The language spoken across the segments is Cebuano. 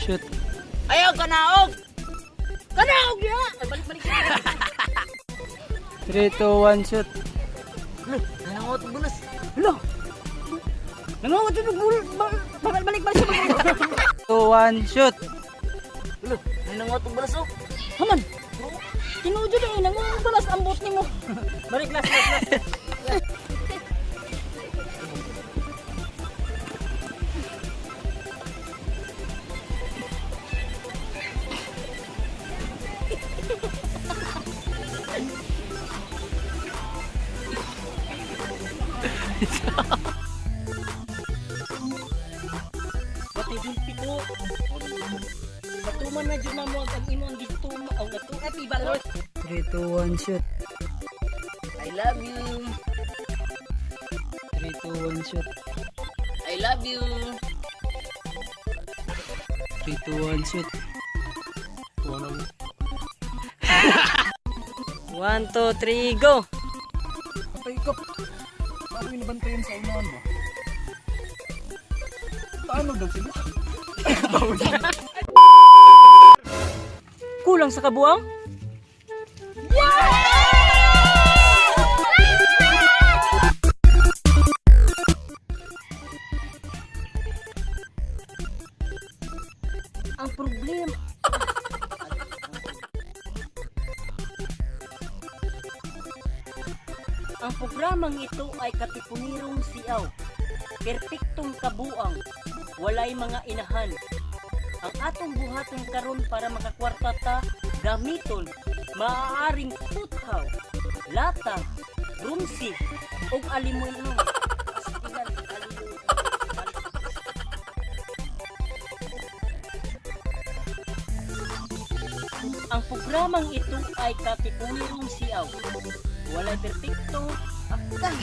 Shoot. Ayaw, kanaog! Kanaog ya! Ay, balik, balik. 3, 2, 1, shoot. Hala, nangangot ang bulas. Hala! Nangangot ang bulas. Balik, balik, balik. 2, 1, shoot. Hala, nangangot ang bulas, oh. Haman! Tinuod yun eh, nangangot ang bulas. Ambot ni mo. Balik, last, last, last. Batay dun pito. Patuman na dyan na mo ang imo ang gituma. Ang ato at ibalot. 3, 2, 1, shoot. I love you. 3, 2, 1, shoot. I love you. 3, 2, 1, shoot. 1, 2, 3, go! Patay ka. Paano yung nabantayan sa unahan mo? Paano daw sila? Kulang sa kabuang? Ang problema. Ang programang ito ay katipunirong siaw. Perpektong kabuang. Walay mga inahan. Ang atong buhaton karon para makakwarta ta gamiton maaaring puthaw, lata, rumsi ug alimono. Ang programang ito ay katipunirong siaw. Walay perpekto, aktan.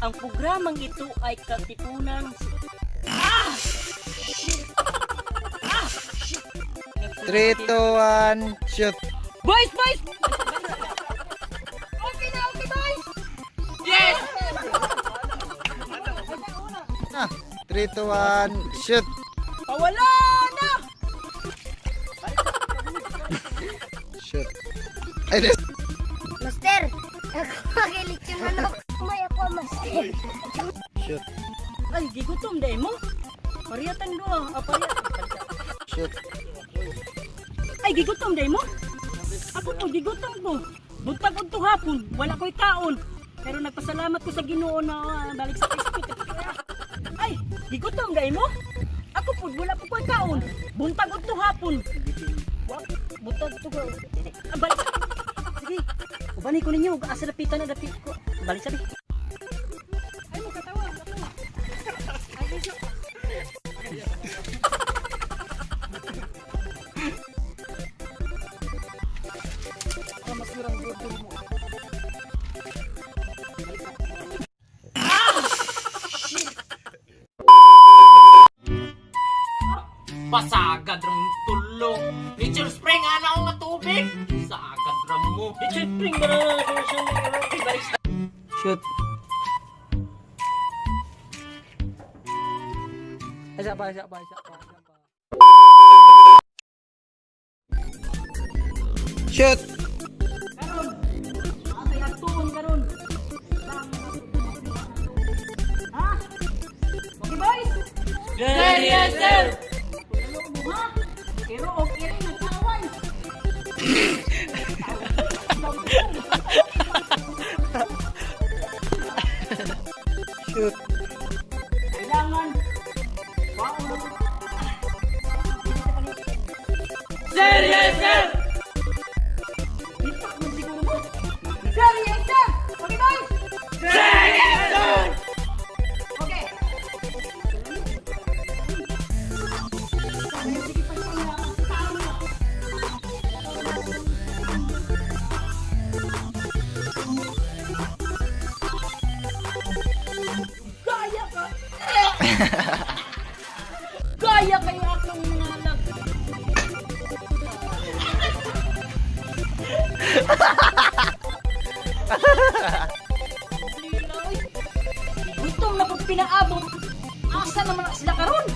Ang programang ito ay katipunan. 3, 2, 1, shoot! Boys, boys! Okay na, okay, boys! Yes! Ah, 3, 2, 1, shoot! Pawala na! Shoot! Ay, des! Master, ako makilit yung manok. May ako, master. Shoot! Ay, gigutom dahil mo. Pariyatan do ah. Ah, pariyatan. Shoot! Ay, gigutom dahil mo. Ako po, gigutom ko. Buntag udto hapon, wala ko'y kaon. Pero nagpasalamat ko sa Ginoo na balik sa Facebook. Ay, gigutom dahil mo. Ako po, wala po ko'y kaon. Buntag udto hapon. Buntag to ko. Ah, balik. Sige. Ubani ko ninyo, asa lapitan na dapit ko. Balik sabi. Ay, mo katawa, katawa. Ay, medyo. Pasagad ram tulo. Nature spring ana ko nga tubig. Sagad ram mo. Nature spring ba na? Balik. Shoot. Isa pa, isa pa, isa pa, isa pa. Shoot! Karon. Atay atuon karon. Ha? Okay, boys? Sir, yes, sir. Tulalo mo, ha? Pero okay rin, nag-away. Shoot! Kailangan. Baon. Sir, yes, sir! Ipak mo siguro mo. Sir, yes, sir! Okay, boys? Sir, yes, sir! Okay. Sige pa siya. Gaya ka! Gaya kayo akong mga lag. Lila, oy. pinaabot. Asa naman na sila karon?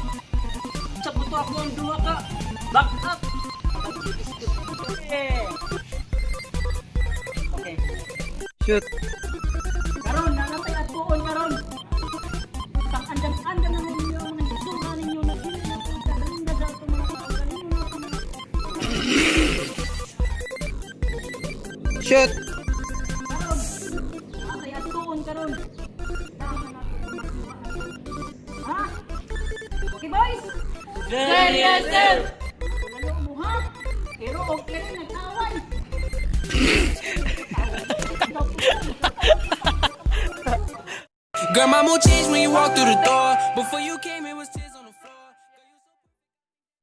Sa buto ako ang duha ka. Back up. Eh. Okay. Shoot. Karon, nanatay at tuon karon. Pang andam-andam na ninyo ang mga hisuha ninyo na dili na po kagalinda sa itong mga tao. Kanino na po Shoot. Karon, natay at tuon karon. Dahil na natin ang makuha natin. Ha? Okay, boys? Sir, yes, sir. Walo mo ha? Pero okay rin, nag-away. Girl, my mood changed when you walked through the door. Before you came